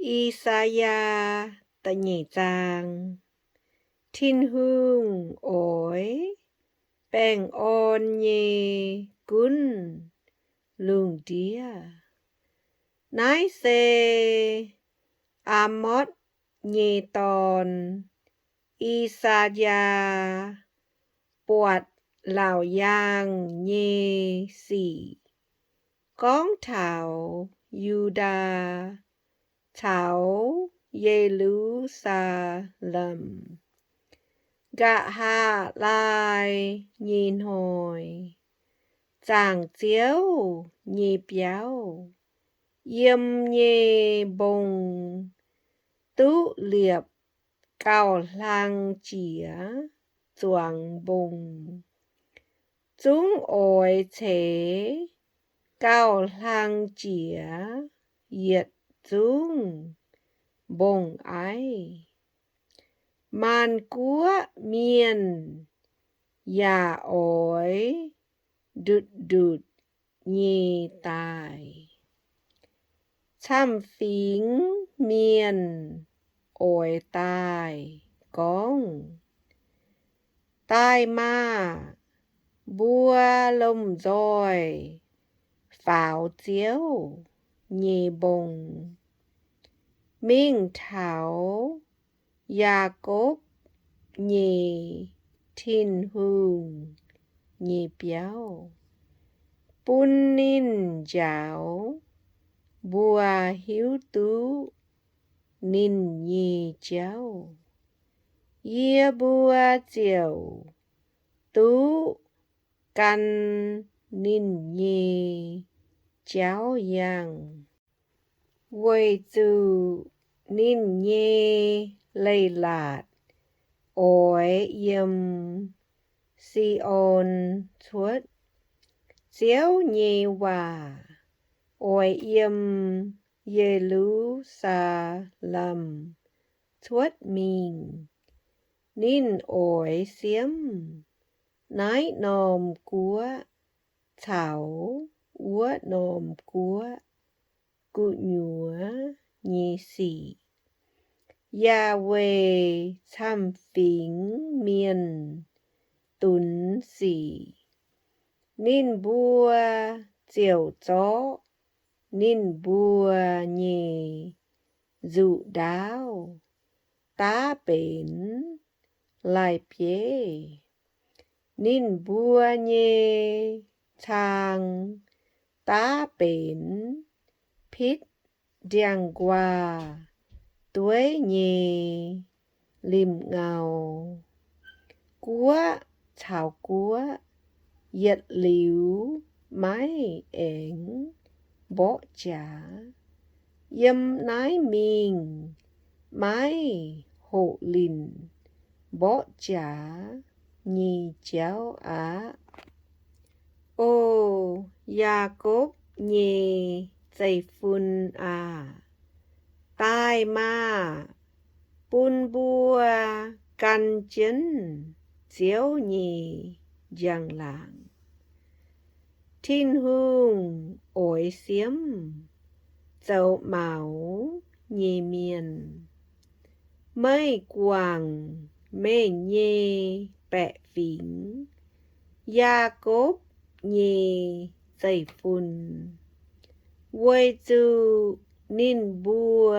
I^saa^yaa da'nyeic zaang. Tin-Hungh oix baengh orn nyei gunv lungh ndiev. Naaiv se Aamotv nyei dorn, I^saa^yaa, buatc laauc yaangh nyei sic gorngv taux Yu^ndaa caux Ye^lu^saa^lem. Nqa'haav laai nyei hnoi, zaangc Ziouv nyei biauv, yiem nyei mbong, duqv liepc gauh hlang jiex zuangx mbong, zungv oix ceix gauh hlang jiex yietc zungv mbong-aiv. Maanc guoqv mienh yaac oix ndutc-ndutc nyei daaih. Camv-fingx mienh oix daaih gorngv, Daaih maah! Mbuo lomh nzoih faaux Ziouv nyei mbong, mingh taux Yaakopv nyei Tin-Hungh nyei biauv, bun ninh njaaux mbuo hiuv duqv ninh nyei jauv. Yie mbuo ziouc duqv gan ninh nyei jauv yangh, weic zuqc ninh nyei leiz-latc oix yiem Si^on cuotv. Ziouv nyei waac oix yiem Ye^lu^saa^lem cuotv mingh. Ninh oix siemv naaiv norm guoqv caux wuov norm guoqv gu'nyuoz nyei sic, yaac weic camv-fingx mienh dunx sic. Ninh mbuo ziouc zorqv ninh mbuo nyei nzuqc ndaauv daav benx lai-bieiv. Ninh mbuo nyei cang daav benx pitv ndiangx-nquaah dueiv nyei limh ngau. Guoqv caux guoqv yietc liuz maiv aengx mborqv jaax. Yiem naaiv mingh maiv hoqc linh mborqv jaax nyei jauv aqv. O Yaakopv nyei zeiv-fun aah! Daaih maah! Bun mbuo gan jienv Ziouv nyei njang-laangc. Tin-Hungh oix siemv zoux maux nyei mienh. Meih guangc meih nyei baeqc fingx, Yaakopv nyei zeiv-fun, weic zuqc ninh mbuo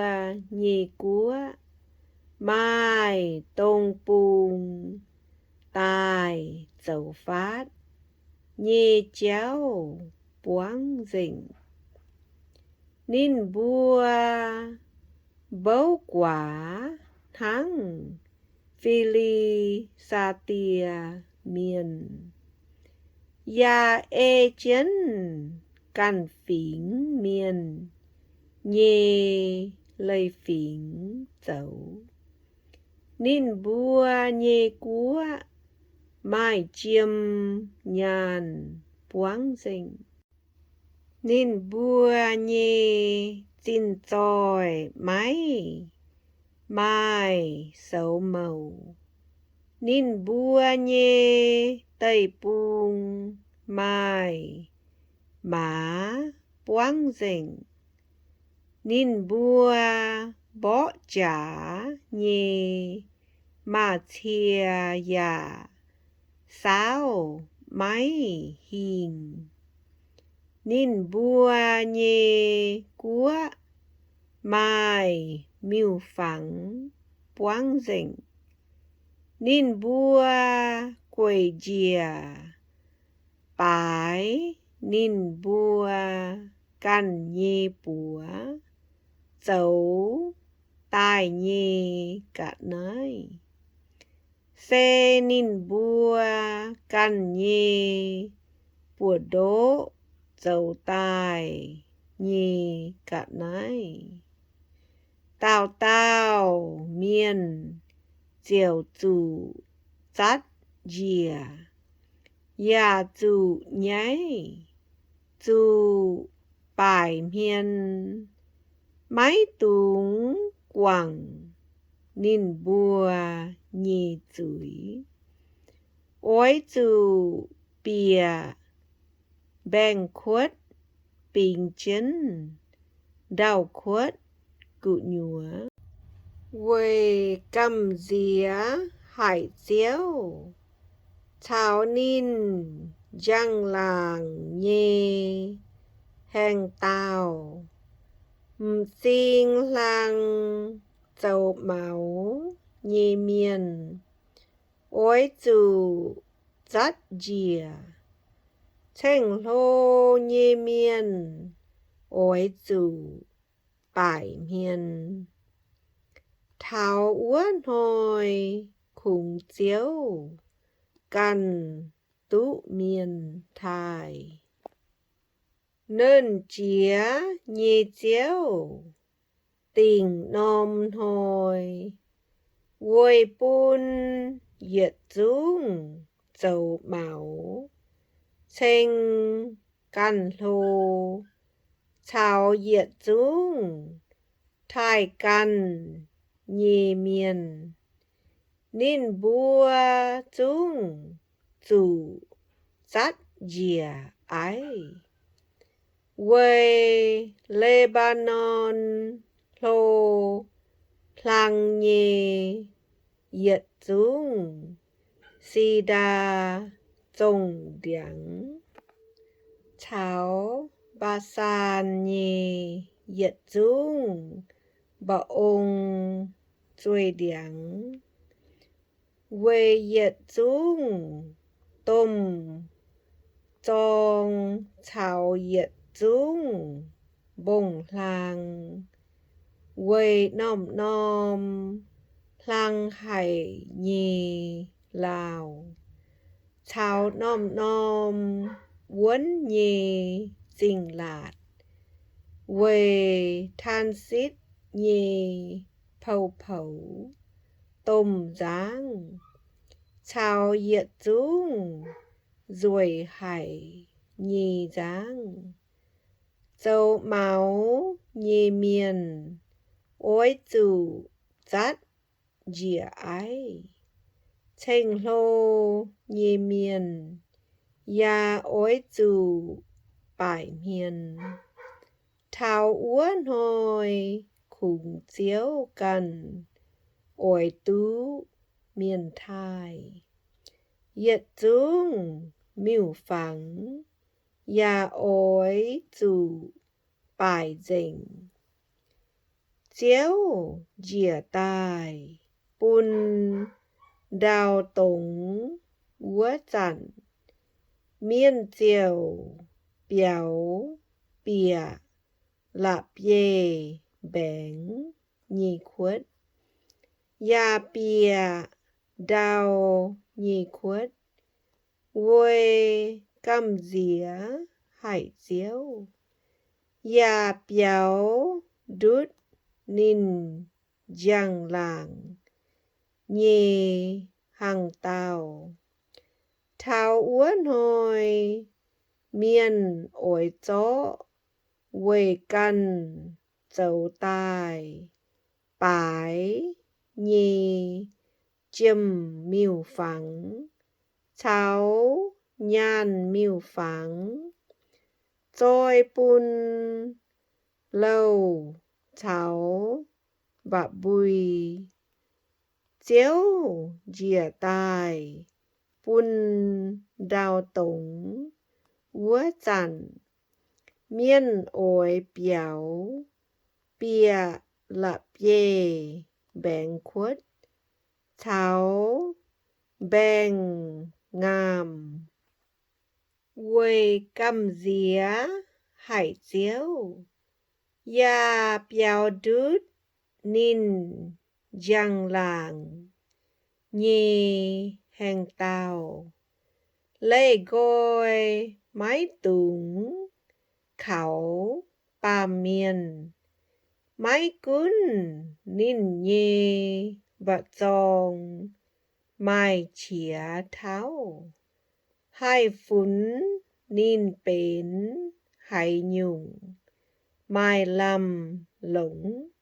nyei guoqv maaih dong bung daaih zoux faatv nyei jauv buangv nzengc. Ninh mbuo mbouv guaax hnangv Fi^li^saa^die Mienh, yaac ei jienv ganh fingx mienh nyei leiz-fingx zoux. Ninh mbuo nyei guoqv maaih jiem nyaanh buangv nzengc. Ninh mbuo nyei zinh zoih maiv maaih soux mouc. Ninh mbuo nyei deic-bung maaih maaz buangv nzengc. Ninh mbuo mborqv jaax nyei maaz-cie yaac saauv maiv hingh. Ninh mbuo nyei guoqv maaih miuc-fangx buangv nzengc. Ninh mbuo gueic njiec baaix ninh mbuo ganh nyei buoz zoux daaih nyei ga'naaiv, se ninh mbuo ganh nyei buoz-ndoqv zoux daaih nyei ga'naaiv. Dauh dauh mienh ziouc zuqc zatv njiec, yaac zuqc nyaiv, zuqc baaic hmien, maiv dungx guangc ninh mbuo nyei zuiz. Oix zuqc bieqc mbaengx-kuotv bingx jienv ndau-kuotv gu'nyuoz, weic gamh nziex haic Ziouv caux ninh njang-laangc nyei hengx-daauh. M'zing hlang zoux maux nyei mienh oix zuqc zatv njiec. Ceng-hlo nyei mienh oix zuqc baaic hmien. Taux wuov hnoi kungx Ziouv ganh duqv mienh taaih. Nernh Jiex nyei Ziouv dingc norm hnoi weic bun yietc zungv zoux maux, ceng ganh hlo, caux yietc zungv taaih ganh nyei mienh. Ninh mbuo zungv zuqc zatv njiec aiv, weic Le^mbaa^norn Hlo hlang nyei yietc zungv si^ndaa zongh ndiangx, caux Mbaa^saan nyei yietc zungv mba'ong zueih ndiangx, weic yietc zungv domh zorng caux yietc zungv mbong-hlang, weic norm-norm hlang haic nyei laauh, caux norm-norm wuonv nyei zingh laatc, weic Taansitv nyei pou-poux domh nzangv, caux yietc zungv nzueic haic nyei nzangv. Zoux maux nyei mienh oix zuqc zatv njiec aiv. Ceng-hlo nyei mienh yaac oix zuqc baaic hmien. Taux wuov hnoi kungx Ziouv ganh oix duqv mienh taaih. Yietc zungv miuc-fangx yaac oix zuqc baaic nzengc. Ziouv njiec daaih bun ndau dongz wuov zanc, mienh ziouc biaux bieqc la'bieiv-mbaengx nyei kuotv, yaac bieqc ndau nyei kuotv, weic gamh nziex haic Ziouv, yaac biaux ndutv ninh njang-laangc nyei hangx-daauh. Taux wuov hnoi mienh oix zorqv weic ganh zoux daaih baaix nyei jiem-miuc-fangx caux nyaanh miuc-fangx zoi bun louh caux mba'mbui. Ziouv njiec daaih bun ndau dongz wuov zanc, mienh oix biaux bieqc la'bieiv-mbaengx kuotv caux mbaengx-ngaamc weic gamh nziex haic Ziouv, yaac biaux ndutv ninh njang-laangc nyei hengx dauh. Leih nqoi maiv dungx kaux baamh mienh. Maiv gunv ninh nyei mba'zorng maaih qiex tauv, haih funx ninh benx haaix nyungc maaih lamh longc.